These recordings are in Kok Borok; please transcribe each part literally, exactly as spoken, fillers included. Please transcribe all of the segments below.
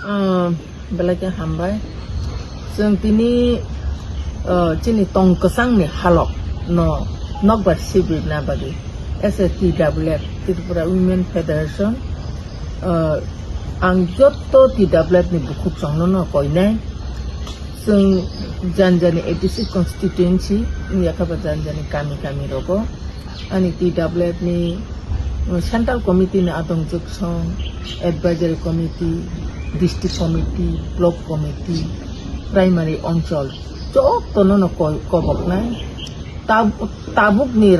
Ah, belai khe hambai. Chwng tini, ah, chini tong kwchangni halok no nokbar sibirna bagwi S A T W F, Tripura Women Federation, ah, ang jotto T W F ni bukhuk chwngno no koinai. Chwng jani jani A D C constituency wngya khe ba jani jani kami kami rogo. Ani T W F ni, uh, Central Committee ni adong juksong, Advisory Committee, District Committee, Block Committee, Primary Onchol, jotono no ko-, koboknai. Tab-, tabuk ni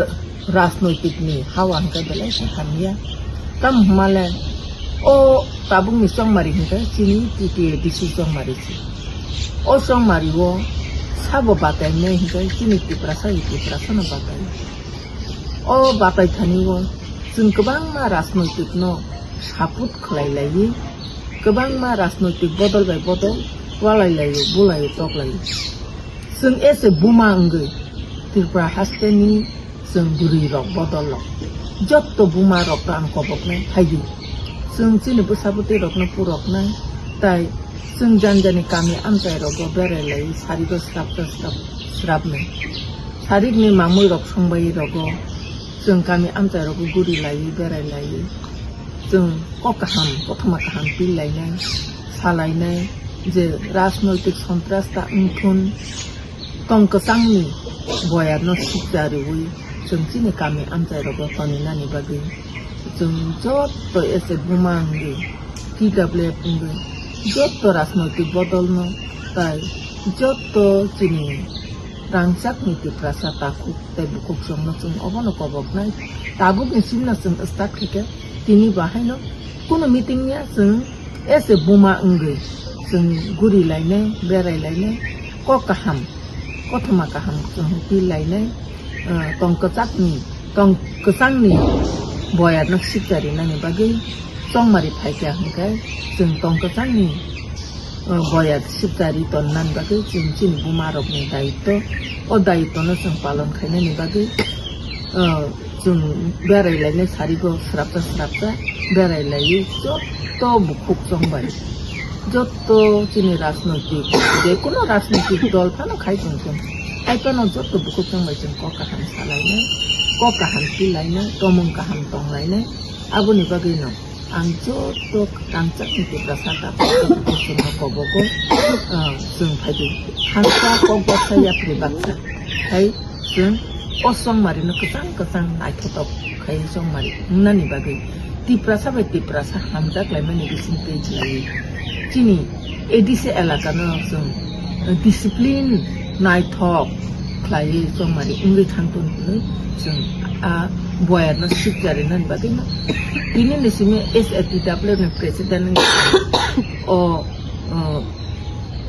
rajnoitik ni hawa hwnkhe belai khe hamya. Tamo hwnmale o tabuk ni chongmari hwnkhe chini T T A D C chongmari se. O chongmari o sabo batai nai hwnkhe chini Tiprasa, Tiprasa no batai. O batai thani o chwng kwbangma rajnoitik no support khlai laiwi, kwbangma rajnoitik bodol bai bodol walai laio, bulaio, toklaio. Chwng ese buma wngwi Tripura haste ni chwng bwrwi rok bodol rok jotto buma rok no ang koboknai phaidi. Chwng chini bwsa bwtwi rok no puroknai tai chwng jani jani kami amchai rogo berai laiwi sarigo srapsa srap srapnai. Sarikni mamwi rok songbai rogo chwng kami amchai rogo guri laiwi berai laiwi chwng kok kaham, kothoma kaham pil lainai, salainai je rajnoitik sontras ta wngthun tong kwchangni boyarno sikcha riwi chwng chini kami amchai rogo toninani bagwi chwng jotto ese buma wngwi T W F wngwi jotto rajnoitik bodolno tai jotto chini rangchakni Tiprasa takhuk tei bukhuk chwngno chwng obono koboknai. Tabukni simno chwng start khe khe tini bahaino kunu meeting ya chwng ese buma wngwi chwng guri lainai, berai lainai, kok kaham, kothoma kaham chwng pil lainai, ah, tong kwchakni, tong kwchangni boyarno sikcha rinani bagwi chongmari phaikha hwnkhe chwng tong kwchangni, ah, boyar sikcha ri tonnani bagwi chwng chini buma rokni daitto, o daittono chwng palon khainani bagwi, ah, chwng berai lainai sarigo srapsa srapsa berai laiwi jotto bukhuk chongbai. Jotto chini rajnoitik, je kuno rajnoitik dol phano khai tongthung. Hai phano jotto bukhuk chongbai chwng kok kaham salainai, kok kaham tilainai, tomung kaham tonglainai. Aboni bagwino ang jotto rangchakni Tiprasa takhuk bukhuk chwngno kobogo, ah, chwng phaidi. Thansa kok baksa yapri baksa. Hai chwng o chongmarino kwchang kwchang naithotok khai chongmari wngnani bagwi Tiprasa bai Tiprasa hamjak laimani bising tei chwlaiwi chini A D C elakano chwng discipline naithok khlaiwi chongmari wngwi thangthun hwnwi chwng a boyarno sikcha rinani bagwino tini ni simi S A T W ni president wngwi o, o,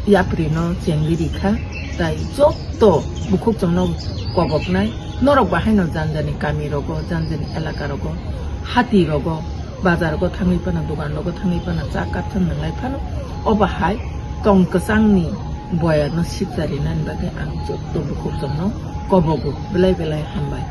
yaprino chengwi rikha, tai jotto bukhuk chwngno koboknai, norok bahaino janjani kami rogo, janjani elaka rogo, hati rogo, bazar rogo thangwi phano, dogan rogo thangwi phano, cha kapthang nanglai phano, o bahai tong kwchangni boyarno sikcha rinani bagwi ang jotto bukhuk chwngno kobogo, belai belai hambai.